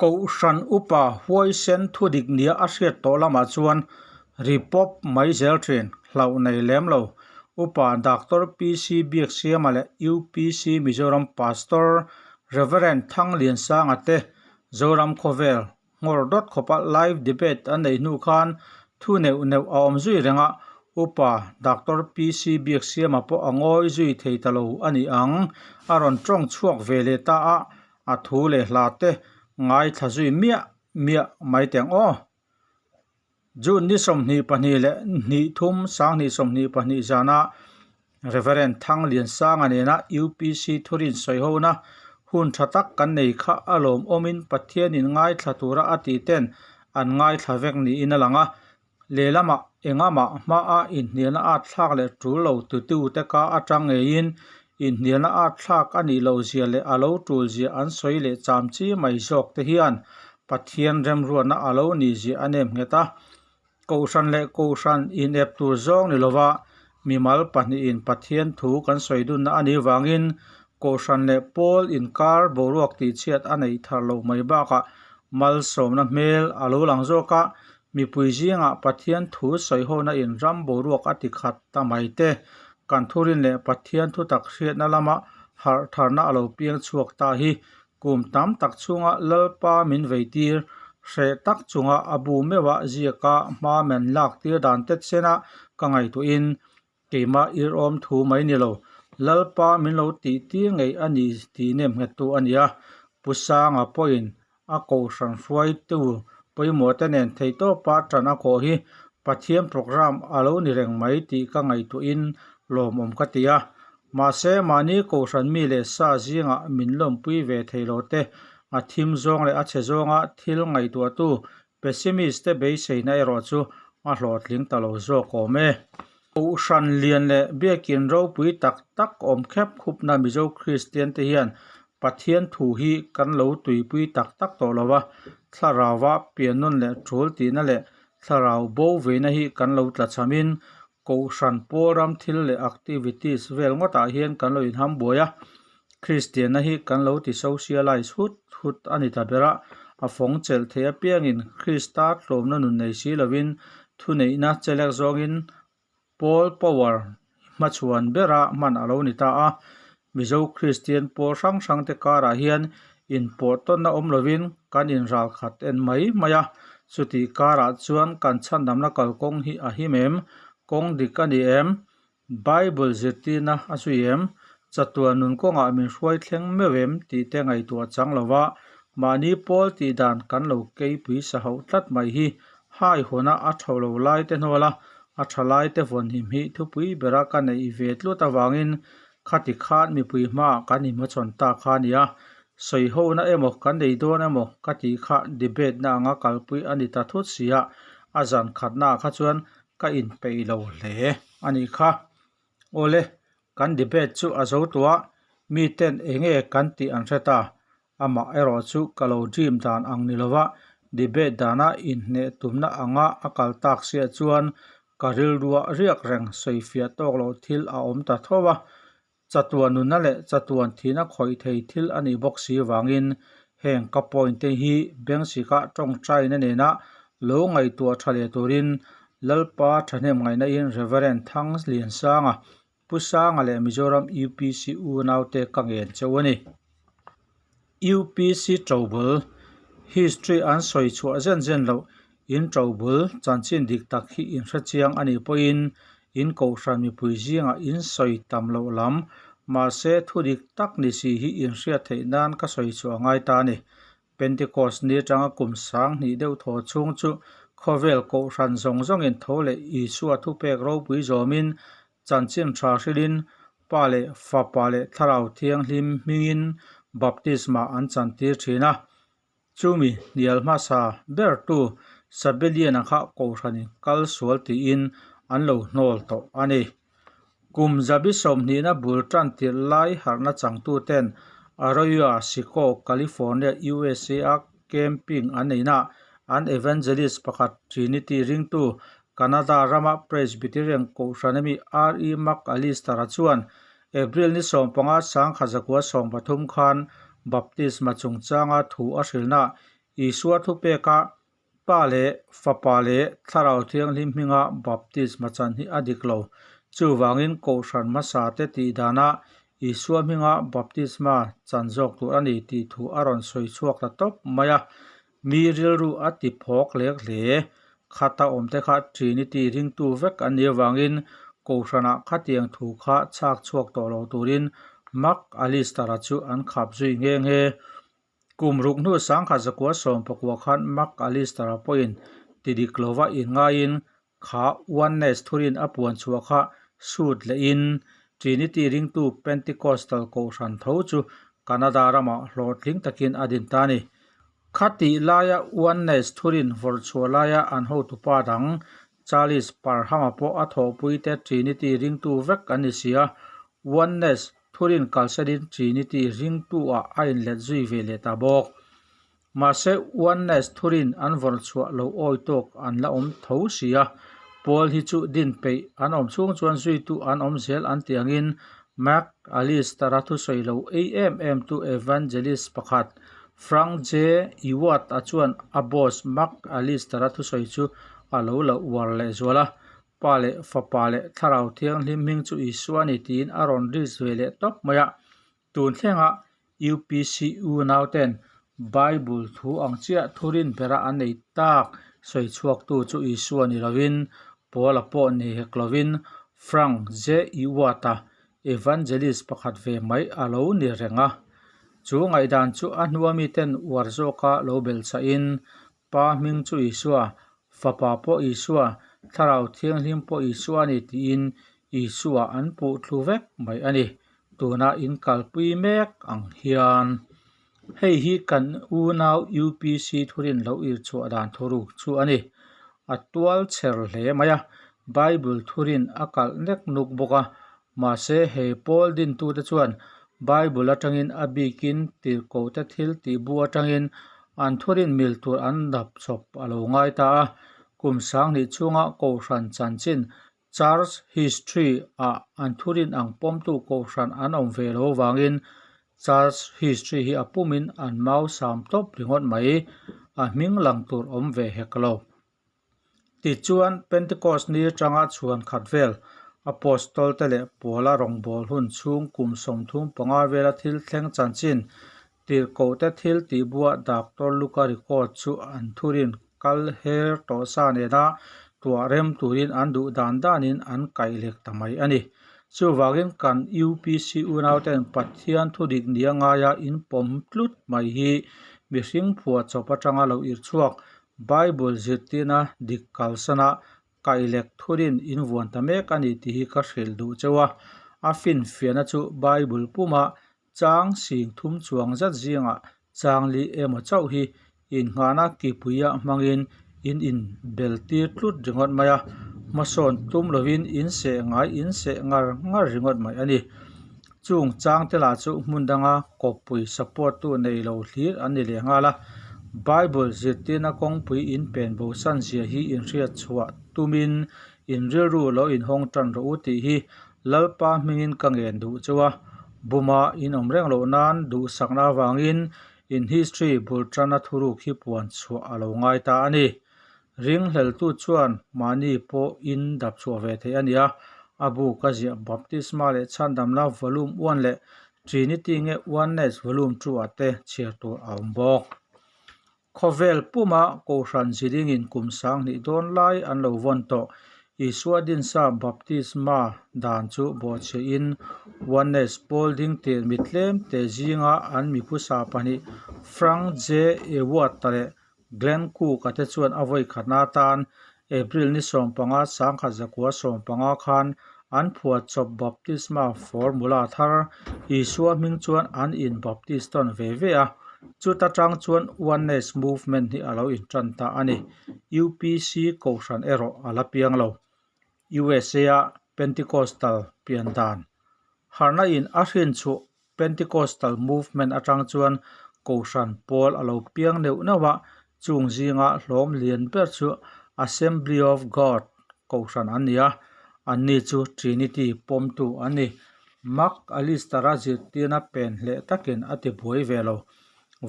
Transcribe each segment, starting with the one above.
Kohhran upa huaisen thudik nia a hriat tawh lamah chuan ri pawp mai zel thin, hlauh nei lem lo. Upa Doctor PC Biaksiama leh UPC Mizoram Pastor Rev Thangliansanga te Zoram khawvel nghawr dawt khawpa live debate an neih hnu khan thu neuh neuh a awm zui reng a, Upa Doctor PC Biaksiama pawh a ngawi zui thei ta lo a ni ang. A rawn tawng chhuak ve leh ta a, a thu leh hla te ngaithla zui miah miah mai teh ang aw. June ni 22 leh 23 2022 zana Rev. Thangliansanga nena UPC thurin sawihona hun tha tak kan nei kha a lawmawmin Pathianin ngaithla tura a tih ten an ngaithla vek niin a lang a. Lehlamah engahmah hmaa inhnialna at thlak leh tul lo tutute ka atang ngeiin inhnialna at thlak a nih loh zia leh a lo tul zia an sawi leh cham chi mai zawk te hian Pathian remruatna a lo nih zia a nem nghet a. Kohhran leh Kohhran inep tur zawng ni lova mimal pahnihin Pathian thu kan sawi dunna a nih vangin Kohhran leh pawl inkar boruak tihchhiat a neih thar loh mai bakah malsawmna hmel a lo lang zawk a, mipui zingah Pathian thu sawihona in ram boruak a ti khat ta mai te, kan thurin leh Pathian thutak hriatna lama harh tharna a lo piang chhuak ta hi kum tam tak chhunga Lalpa min veitir hreh tak chunga a bu meuha ziaka hma men lak tir dan te chena ka ngaihtuahin keimah irawm thu mai ni lo, Lalpa min lo tih tir ngei a ni tih nem nghettu a ni a. Pu Sanga pawhin a kohhran hruaitu pawimawh te nen theihtawpa tan a kawh hi Pathian programme a lo ni reng mai tih ka ngaihtuahin lawmawm ka ti a. Mahse, mahni kohhran mi leh sa zingah min lawmpui ve thei lo te, a thim zawng leh a chhe zawnga thil ngaihtuahtu pessimist te beiseina erawh chu a hlawhtling ta lo zawk awm e. Kohhran lian leh biakin ropui tak tak awm khep khupna Mizo Kristian te hian Pathian thu hi kan lo tuipui tak tak tawh lo a, thlarauva piannawn leh tul tihna leh thlarau bo veina hi kan lo tlachhamin Kohhran pawl ram thil leh activities vel ngawtah hian kan lo inham buai a, Kristianna hi kan lo ti socialize hut hut a ni ta ber a, a fawng chelh thei apiangin Krista tlawmna nun nei si lovin thuneihna chelek zawngin pawl power hmachhuan bera hman a lo ni ta a. Mizo Kristian pawl hrang hrangte karah hian inpawh tawnna awm lovin kan inralkhat en mai mai a, chutih karah chuan kan chhandamna kalkawng hi a him em? Kawng dik a ni em? Bible zirtirna a zui em? Chatuan nun kawngah min hruai thleng meuh em tih te ngaihtuah chang lova mahni pawl tih dan kan lo keipui sa hauh tlat mai hi hai hawna a tho lo lai te hnuala a tha lai te vawnhim hi thupui bera ka neih ve tlut avangin Khati khan mipui hmaah kan inhmachhawn ta kha a ni a, sawihona emaw kan nei dawn emaw ka tih kha debate na anga kalpui a ni ta thut si a, a zan khatnaah kha chuan ka inpeih lo hle a nih kha. Awle, kan debate chu a zo tawh a, miten enge kan tih an hre ta, amah erawh chu ka lo dream dan ang ni lova debate dana inhneh tumna anga a kal tak siah chuan Ka rilruah riak reng sawifiah tawk loh thil a awm ta tho a, chatuan nunna leh chatuan thihna khawih thei thil a nih bawk si vangin heng ka point te hi Bengsikah tawngtaina nena lo ngaihtuah tha leh turin Lalpa thahnem ngaihna in Rev. Thangliansanga, Pu Sanga leh Mizoram UPC unaute ka ngen cheu a ni. UPC Ṭobul, History an sawi chhuah zen zen loh, in ṭobul chanchin dik tak hi in hre chiang a nih pawhin in kohhran mipui zingah in sawi tam loh lam, mahse thu dik tak ni si hi in hriat theih nan ka sawi chhuah a ngai ta a ni. Pentecost ni atanga kum 2000 deuh thaw chhung chu khawvel kohhran zawng zawngin tho leh Isua thupek ropui zawmin Chanchin tha hrilhin Pa leh Fapa leh Thlarau Thianghlim hmingin baptisma an chantir thin a. Chumi hnial hmasa bertu Sabellian-a kha Kohhranin kal sual tiin an lo hnawl tawh a ni. Kum zabi sawmhnihna bul tan tirh lai harhna changtuten Arroyo Seco, California, USA-a camping an neihnaah an evangelist pakhat Trinity ringtu Canada rama Presbyterian Kohhran ami R. E. McAllister-a chuan April ni 15 sangkhat 913 khan baptisma chungchanga thu a hrilhnaah Isua thupeka Pa leh Fapa leh Thlarau Thianghlim hminga baptisma chan hi a dik lo. Chuvangin Kohhran hmasate tih danah Isua hminga baptisma chan zawk tur a ni tih thu a rawn sawi chhuak ta tawp mai a. Mi rilru a ti phawk lek hle. Khata awmte kha Trinity ringtu vek an nih avangin Kohhranah khatiang thu kha chhak chhuak tawh lo turin Mark Alister-a chu an khap zui nghe nghe. Kum ruk hnu sangkhat zakua sawmpakua khan Mark Alister-a pawhin ti dik lova inngaiin kha Oneness thurin a puan chhuah kha sut lehin Trinity ringtu Pentecostal kohhran tho chu Canada ramah hlawhtling takin a din ta a ni. Khatih laia Oneness thurin vawrh chhuah laia an hotupa dang Charles Parham-a pawh a thawhpuite Trinity ringtu vek an ni si a, Oneness thurin kalsanin Trinity ringtu-ah a inlet zui ve leh ta bawk. Mahse, Oneness thurin an vawrh chhuah lo awi tawk an la awm tho si a, Paul hi chu din peih an awm chhung chuan zuitu an awm zel an tih angin Mac Allister-a thusawi lo ei em em tu evangelist pakhat Frank J. Ewart-a chuan a boss Mac Allister-a thusawi chu a lo la uar lehzual a, Pa leh Fapa leh Thlarau Thianghlim hming chu Isua a ni tiin a rawn risk ve leh tawp mai a. Tun thlengah UPC unauten Bible thu ang chiah thurin bera an nei tak sawi chhuaktu chu Isua ni lovin, Paula pawh ni hek lovin Frank J. Ewart-a evangelist pakhat ve mai a lo ni reng a. Chu ngaihdan chu a hnua miten uar zawka lo belhchhahin Pa hming chu Isua, Fapa pawh Isua, Thlarau Thianghlim pawh Isua a ni tiin Isua an puh thlu vek mai a ni. Tuna in kalpui mek ang hian hei hi kan unau UPC thurin lo irchhuah dan thuruk chu a ni. A tual chher hle mai a, Bible thurin a kalh nek nuk bawk a, mahse he pawl dintute chuan Bible atangin a bikin tirhkohte thil tih bu atangin an thurin mil tur an dap chawp a lo ngai ta a, kum sanghnih chhunga Kohhran chanchin Church History ah an thurin ang pawmtu Kohhran an awm ve lo vangin Church History hi a pumin an mau sam tawp ringawt mai, a hming lang tur awm ve hek lo. Tichuan, Pentecost ni atanga chhuan khat vel, Apostol-te leh Paula rawngbâwl hun chhung kum 35 vela thil thleng chanchin, tirhkohte thil tih buah Doctor Luka record chu an thurin kal her tawh sa nena tuah rem turin an duh dan danin an kaih lek ta mai a ni. Chuvangin kan UPC unauten Pathian thudik nia ngaia inpawm tlut mai hi mihring phuahchawp atanga lo irhchhuak Bible zirtirna dik kalsana kailek thurin invuan ta mek a ni tih hi ka hrilh duh cheu a. A finfiahna chu Bible puma chang sing thum chuang zat zingah chang li emaw chauh hi innghahna kipuia hmangin in inbel tir tlut ringawt mai a, hmasawn tum lovin in seh ngai in seh ngar ngar ringawt mai a ni. Chung changte lah chu hmun danga kawppui support tu nei lo hlir an ni leh nghal a, Bible zirtirna kawngpui in pen bosan zia hi inhriat chhuah tumin in rilru lo inhawng tan rawh u tih hi Lalpa hmingin ka ngen duh chu a, buma in awm reng loh nan duhsakna avangin in history bul tana thuruk hi puan chhuah a lo ngai ta a ni. Ringhleltu chuan mahni pawh in dap chhuah ve theih a ni a, a bu ka ziah Baptisma leh Chhandamna Volume One leh Trinity nge Oneness Volume Two ah te chhiar tur a awm bawk. Khawvel puma Kohhran zilingin kum 2000 dawn lai an lo vawn tawh. Isua dinsa Baptisma dan chu bawhchhiahin Oneness pawl ding tir mi tlem te zinga an mi phusa pahnih Frank J. Ewart-a leh Glenn Cook-a te chuan a vawi khatna atan April ni 15 1915 khan an phuahchawp baptisma formula thar Isua hming chuan an inbaptis tawn ve ve a, chuta tang chuan Oneness Movement hi a lo intan ta a ni. UPC Kohhran erawh a la piang lo. USA-a Pentecostal pian dan harhna in a hrinchhuah Pentecostal movement atang chuan Kohhran pawl a lo piang neuh neuh a, chung zinga hlawm lian ber chu Assembly of God Kohhran an ni a, anni chu Trinity pawmtu an ni. Mark Alister-a zirtirna pen hleh takin a ti buai ve lo.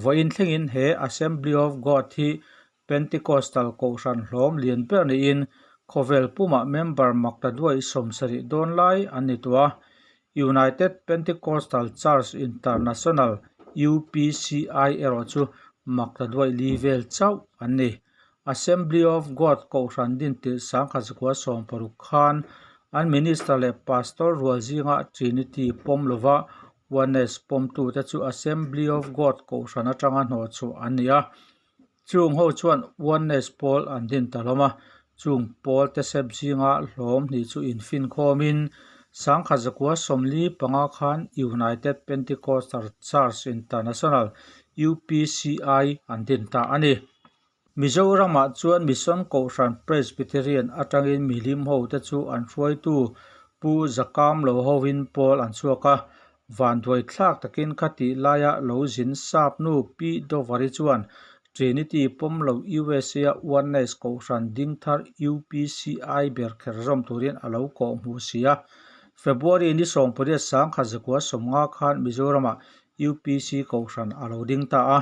Vawiin thlengin he Assembly of God hi Pentecostal kohhran hlawm lian ber niin khawvel pumah member maktaduai 70 dawn lai an ni tawh a. United Pentecostal Church International, UPCI, erawh chu maktaduai li vel chauh an ni. Assembly of God kohhran din tirh 1960 khan an minister leh pastor rual zinga Trinity pawm lova Oneness pawmtute chu Assembly of God kohhran atanga hnawhchhuah an ni a. Chung ho chuan Oneness pawl an din ta hlawm a, chung pawl te sep zinga hlawm hnih chu infinkhawmin 1945 khan United Pentecostal Church International, UPCI, an din ta a ni. Mizoramah chuan Mission Kohhran Presbyterian atangin mihlim ho te chu an hruaitu Pu Zakamlo hovin pawl an chhuak a, vanduai thlak takin khatih laia lo zin sap nu Pi Dovari chuan Trinity pawm lo USA-a Oneness Kohhran ding thar UPCI ber kher zawm turin a lo kawh hmuh si a. February ni 18 1950 khan Mizoramah UPC Kohhran a lo ding ta a,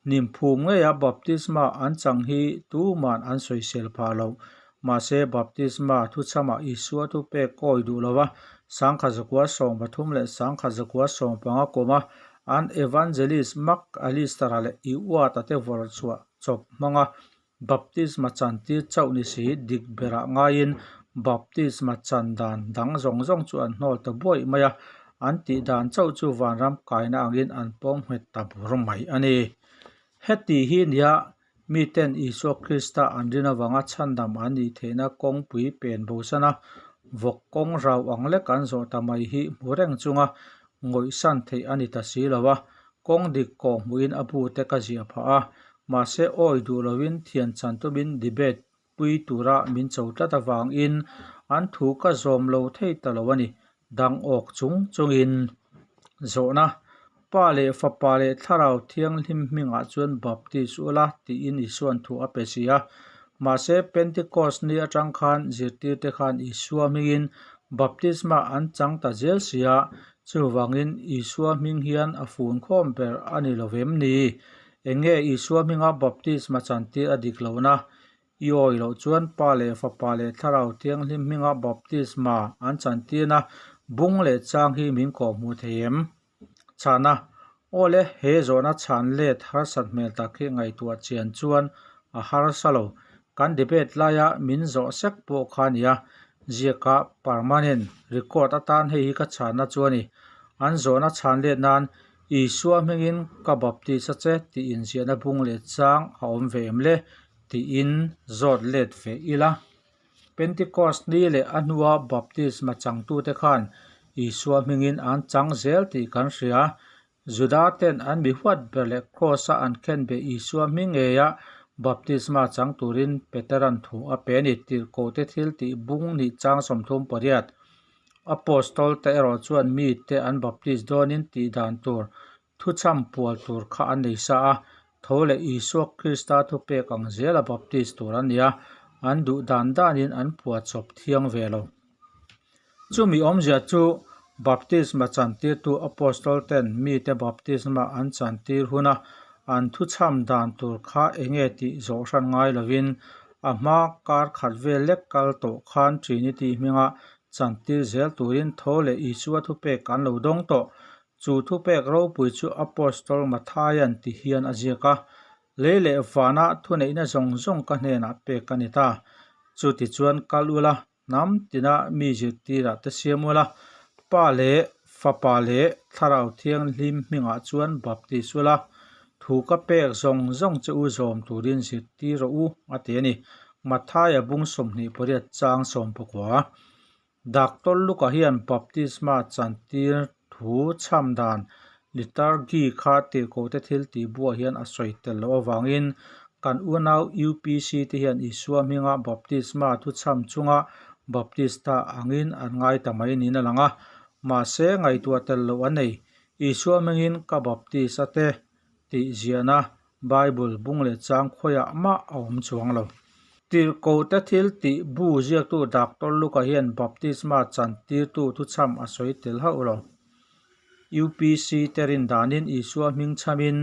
Hnim phum ngeia baptisma an chang hi tuman an sawisel phah lo. Mahse, baptisma thuchhamah Isua thu pek kawi duh lova 1913 leh 1915 kuma an evangelist Mac Allister-a leh Ewart-a te vawrh chhuah chawp hmanga baptisma chantir chauh ni si dik berah ngaiin baptisma chan dan dang zawng zawng chu an hnawl ta buaih mai a, an tih dan chauh chu vanram kaina angin an pawm nghet ta bur mai a ni. Heti hi nia miten Isua Krista an rin avanga chhandam an nih theihna kawngpui pen bosana vawk kawng rau ang lek an zawh ta mai hi hmu reng chunga ngawihsan theih a ni ta si lo a, kawng dik kawh hmuhin a bute ka ziah phah a, mahse awi duh lovin thian chan tumin debate pui tura min cho tlat avangin an thu ka zawm lo thei ta lo a ni, dang awk chung chungin. Zawhna, Pa leh Fapa leh Thlarau Thianghlim hmingah chuan baptis ula tiin Isua'n thu a pe si a. Mahse, Pentecost ni atang khan zirtirte khan Isua hmingin baptisma an chang ta zel si a, chuvangin Isua hming hian a fun khawm ber a ni lo vem ni? Eng nge Isua hminga baptisma chantir a dik lohna? I awi loh chuan Pa leh Fapa leh Thlarau Thianghlim hminga baptisma an chantirna bung leh chang hi min kawhhmuh thei em? Chhana, Aw le, he zawhna chhan let harsat hmel tak hi ngaihtuah chian chuan a harsa lo. Kan debate laia min zawh sek pawh kha a nia. Ziaka permanent record atan hei hi ka chhanna chu a ni. An zawhna chhan let nan Isua hmingin ka baptis a che tih inziahna bung leh chang a awm ve em le? tiin zawt let ve ila. Pentecost ni leh a hnua baptisma changtute khan Isua hmingin an chang zel tih kan hria. Juda ten an mi huat ber leh Kraws-a an khenbeh Isua hming ngeia baptisma chang turin Petera'n thu a pe a ni. Tirhkohte thil tih bung nih chang 38. Apostol te erawh chuan mite an baptis dawnin tih dan tur Thuchham pual tur kha an nei sa a, tho leh Isua Krista thupek ang zela baptis tur an ni a, an duh dan danin an phuahchawp thiang ve lo. Chumi awmzia chu baptisma chantirtu Apostol ten mite baptisma an chantir huna an thuchham dan tur kha enge tih zawh hran ngai lovin a hma kar khat vel lek kal tawh khan Trinity hminga chantir zel turin tho leh Isua thupek an lo dawng tawh. Chu thupek ropui chu Apostol Matthia'n ti hian a ziak a, Lei leh vana thuneihna zawng zawng ka hnenah pek a ni ta. Chutichuan kal ula, hnam tina mi zirtirah te siam ula, Pa leh Fapa leh Thlarau Thianghlim hmingah chuan baptis ula, thu ka pek zawng zawng che u zawm turin zirtir rawh u, a ti a ni. Matthaia bung 28 chang 19. Doctor Luka hian baptisma chantir thu chham dan liturgy kha tirhkohte thil tih buah hian a sawi tel loh avangin kan unau UPC te hian Isua hminga baptisma thu chham chunga baptista angin an ngai ta mai niin a lang a. Mahse, ngaihtuah tel loh a nei. Isua hmingin ka baptis a te tih ziahna Bible bung leh chang khawiah mah a awm chuang lo. Tirhkohte thil tih bu ziaktu Doctor Luka hian baptisma chantirtu thuchham a sawi tel hauh lo. UPC te rin danin Isua hming chhamin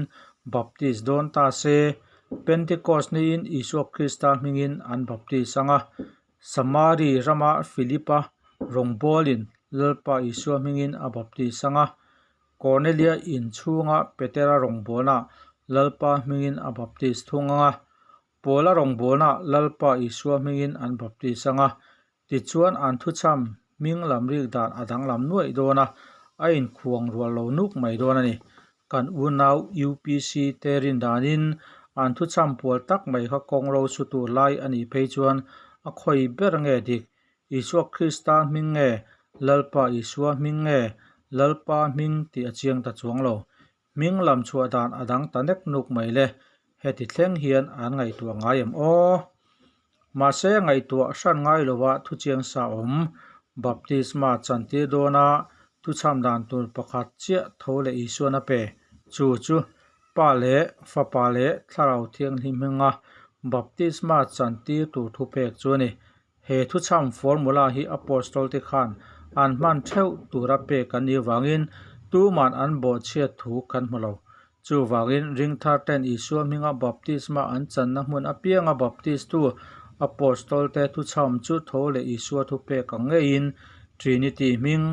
Baptis dawn ta se, Pentecost niin Isua Krista hmingin an baptis ang a. Samari rama Philipa rawngbawlin Lalpa Isua hmingin a baptis ang a. Kornelia in chhunga Petera rawngbawlnaah Lalpa hmingin a baptis thung ang a. Paula rawngbawlnaah Lalpa Isua hmingin an baptis ang a. Tichuan an thuchham hming lam rik dan a danglam nuaih dawn a, a inkhuang rual lo nuk mai dawn a ni. Kan unau UPC te rin danin an thuchham pual tak mai kha kawng ro su tur lai a nih phei chuan a khawi ber nge dik? Isua Krista hming nge Lalpa Isua hming nge Lalpa hming tih a chiang ta chuang lo. Hming lam chhuah dan a dang ta nek nuk mai le, heti thleng hian an ngaihtuah ngai em aw? Mahse ngaihtuah hran ngai lova thuchiang sa awm, baptisma chantir dawna thuchham dan tur pakhat chiah tho leh Isuan a pe, chu chu Pa leh Fapa leh Thlarau Thianghlim hminga baptisma chantir tur thupek chu a ni. He thuchham formula hi Apostol te khan an hman theuh tura pek an nih avangin tuman an bawhchhiat thu kan hmu lo. Chuvangin ringthar ten Isua hminga baptisma an channa hmun apianga baptistu Apostol te thuchham chu tho leh Isua thupek ang ngeiin Trinity hming,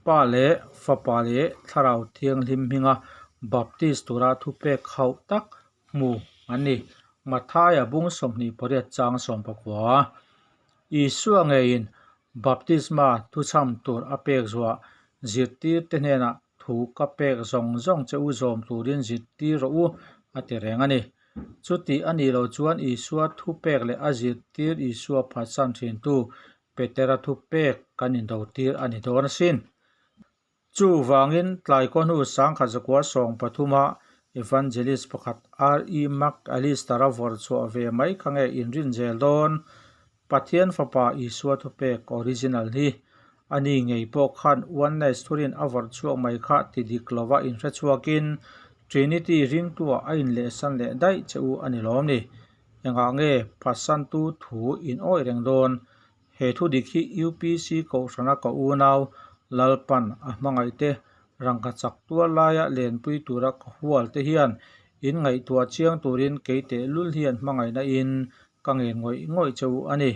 Pa leh Fapa leh Thlarau Thianghlim hminga baptis tura thupek hauh tak hmu an ni. Mathaia bung 28 chang 19. Isua ngeiin baptisma thuchham tur a pek zuah zirtirte hnenah thu ka pek zawng zawng che u zawm turin zirtir rawh u a ti reng a ni. Chuti a nih loh chuan Isua thupek leh a zirtir Isua phatsan thintu Petera thupek kan indotir a ni dawn asin. Chuvangin, tlaikaw hnu 1913-a Evangelist pakhat R. E. McAllister-a vawrh chhuah ve mai kha nge inrin zel dawn? Pathian Fapa Isua thupek original hi a ni ngei pawh khan Oneness thurin a vawrh chhuak mai kha ti dik lova inhre chhuakin Trinity ringtuah a inlehsan leh daih che u a ni lawm ni? Engah nge phatsantu thu in awih reng dawn? He thu dik hi UPC Kohhrana ka unau Lalpan a hmangaihte rangka chak tual laia lenpui tura ka hual te hian in ngaihtuah chiang turin kei tehlul hian hmangaihna in ka ngen ngawih ngawih che u a ni.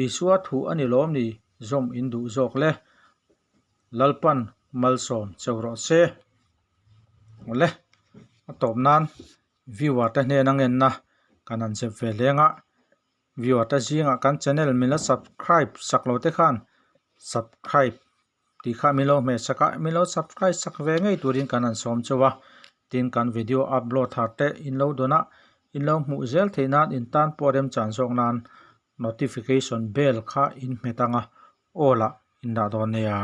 Isua thu a ni lawm ni zawm in duh zawk le. Lalpan malsawm cheu rawh se. Awle, a tawp nan viewer te hnena ngenna kan han zep ve hleng a. Viewer te zingah kan channel min la subscribe sak lo te khan subscribe tih kha min lo hmeh sak a min lo subscribe sak ve ngei turin kan han sawm chauh a tin kan video upload thar te in lo dawn a in lo hmuh zel theih nan in tan pawh remchan zawk nan notification bell kha in hmet ang a aw lah in dah dawn nia.